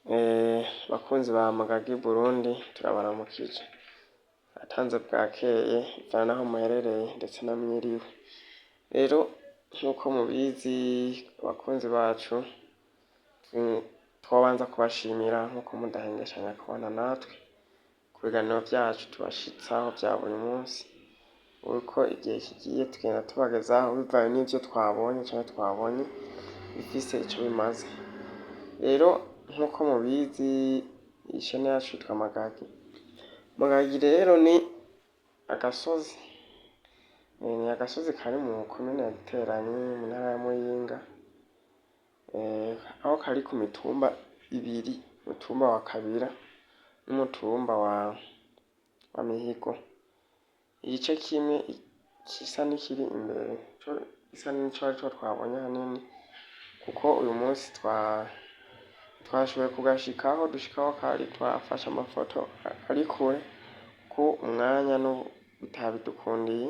Bakunzi ba Mugagi Burundi, turabaramukije. Atanze bwakeye bivana naho muherereye, ndetse na mwiriwe. Rero nk'uko mubizi, abakunzi bacu, twobanza kubashimira nk'uko mudahengeshanya kubana natwe ku biganiro vyacu tubashitsaho vya buri munsi. Uko igihe kigiye tugenda tubagezaho bivanye n'ivyo twabonye canke twabonye bifise ico bimaze. Rero nk'uko mubizi, iyi chaîne yacu yitwa Magagi. Magagi rero ni agasozi, ni agasozi kari mu komine ya Giteranyi, mu ntara ya Muyinga, aho kari ku mitumba ibiri, umutumba wa Kabira n'umutumba wa Mihigo. Igice kimwe gisa n'ikiri imbere gisa n'ico arico twabonye ahanini, kuko uyu munsi twashoboye kugashikaho, dushika aho kari, twafashe amafoto ari kure kuko umwanya bitabidukundiye.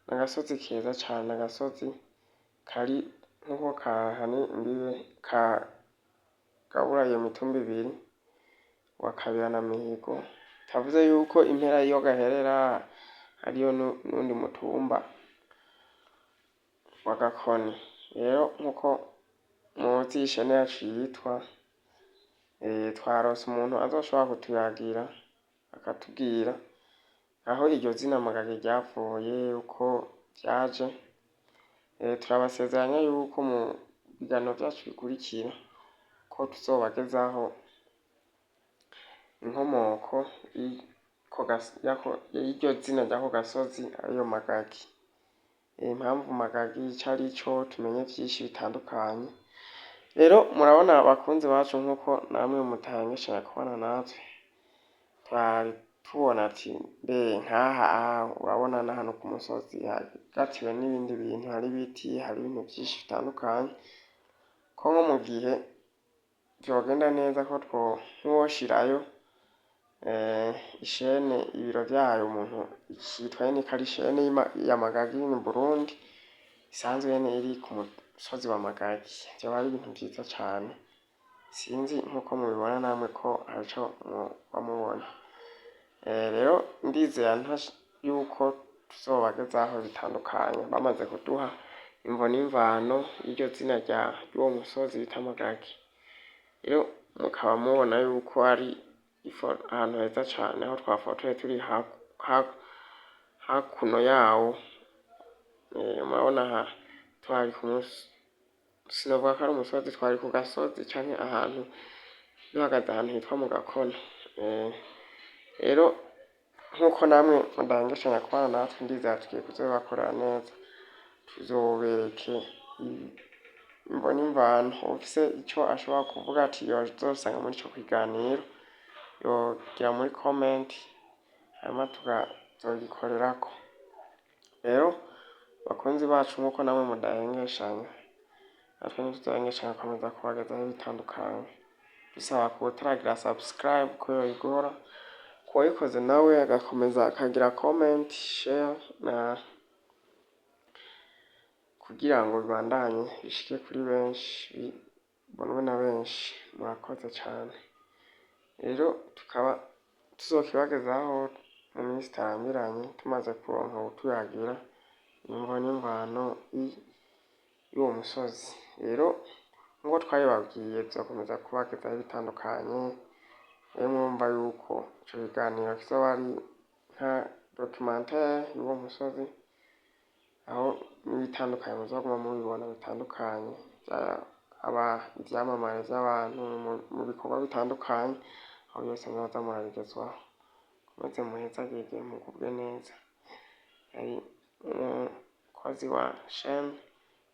N'agasozi keza cane, agasozi kari nkuko kahana imbibe, kagabura iyo mitumba ibiri wa Kabira na Mihigo. Bitavuze yuko impera iyo gaherera hariyo n'uwundi mutumba wa Gakoni. Rero nkuko muzi iyi chaîne yacu yitwa, twaronse umuntu azoshobora kutuyagira, akatubwira aho iryo zina Magagi ryavuye, uko vyaje. Turabasezeranya yuko mu biganiro vyacu bikurikira ko tuzobagezaho inkomoko y'iryo zina ry'ako gasozi, ariyo Magagi. Impamvu Magagi ico arico, tumenye vyinshi bitandukanye. Rero murabona, abakunzi bacu, nkuko namwe mutahengeshanya kubana natwe, twari tubona ati mbe nkaha urabona n'ahantu ku musozi hagatiwe n'ibindi bintu, hari ibiti, hari ibintu vyinshi bitandukanye, ko nko mu gihe vyogenda neza ko two nk'uwoshirayo ishene, ibiro vyayo, umuntu ikitwa nyene ko ari ishene ya Magagi mu Burundi isanzwe nyene iri ku musozi wa Magagi, vyoba ari ibintu vyiza cane. Sinzi nkuko mubibona namwe ko harico muba mubona. Rero ndizera yuko tuzobagezaho bitandukanye bamaze kuduha imvo n'imvano y'iryo zina ry'uwo musozi bita Magagi. Rero mukaba mubona yuko ari ahantu heza cane, aho twafotoye turi hakuno yawo. Murabona aha twari ku sinovuga ko ari umusozi, twari ku gasozi canke ahantu duhagaze ahantu hitwa mu Gakono. Rero nkuko namwe mudahengeshanya kubana natwe, ndizera tugiye kuzobibakorera neza, tuzobereke imvo n'imvano. Uwufise ico ashobora kuvuga ati yozosanga muri ico kiganiro, yogira muri comment, hanyuma tukazogikorerako. Rero bakunzi bacu, nkuko namwe mudahengeshanya, natwe ntituzohengeshanya gukomeza kubagezaho ibitandukanye. Dusaba kuwutaragira subscribe ko yoyigora, kuwayikoze nawe agakomeza akagira comment, share na kugira ngo bibandanye bishike kuri benshi, bibonwe na benshi. Murakoze cane. Rero tukaba tuzokibagezaho mu minsi itarambiranye, tumaze kuronka uwutuyagira imvo n'imvano y'uwo musozi. Rero nkuko twabibabwiye, tuzokomeza kubagezaho ibitandukanye. Rero mwumva yuko ico kiganiro kizoba ari nka documentaire y'uwo musozi, aho n'ibitandukanye muzoguma mubibona bitandukanye, aba ivyamamare vy'abantu mu bikorwa bitandukanye, aho byose muzoza murabigezwaho. Mukomeze muhezagirwe, mugubwe neza. Yari umukozi wa chaîne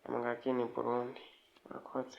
ya Magagini Burundi. Murakoze.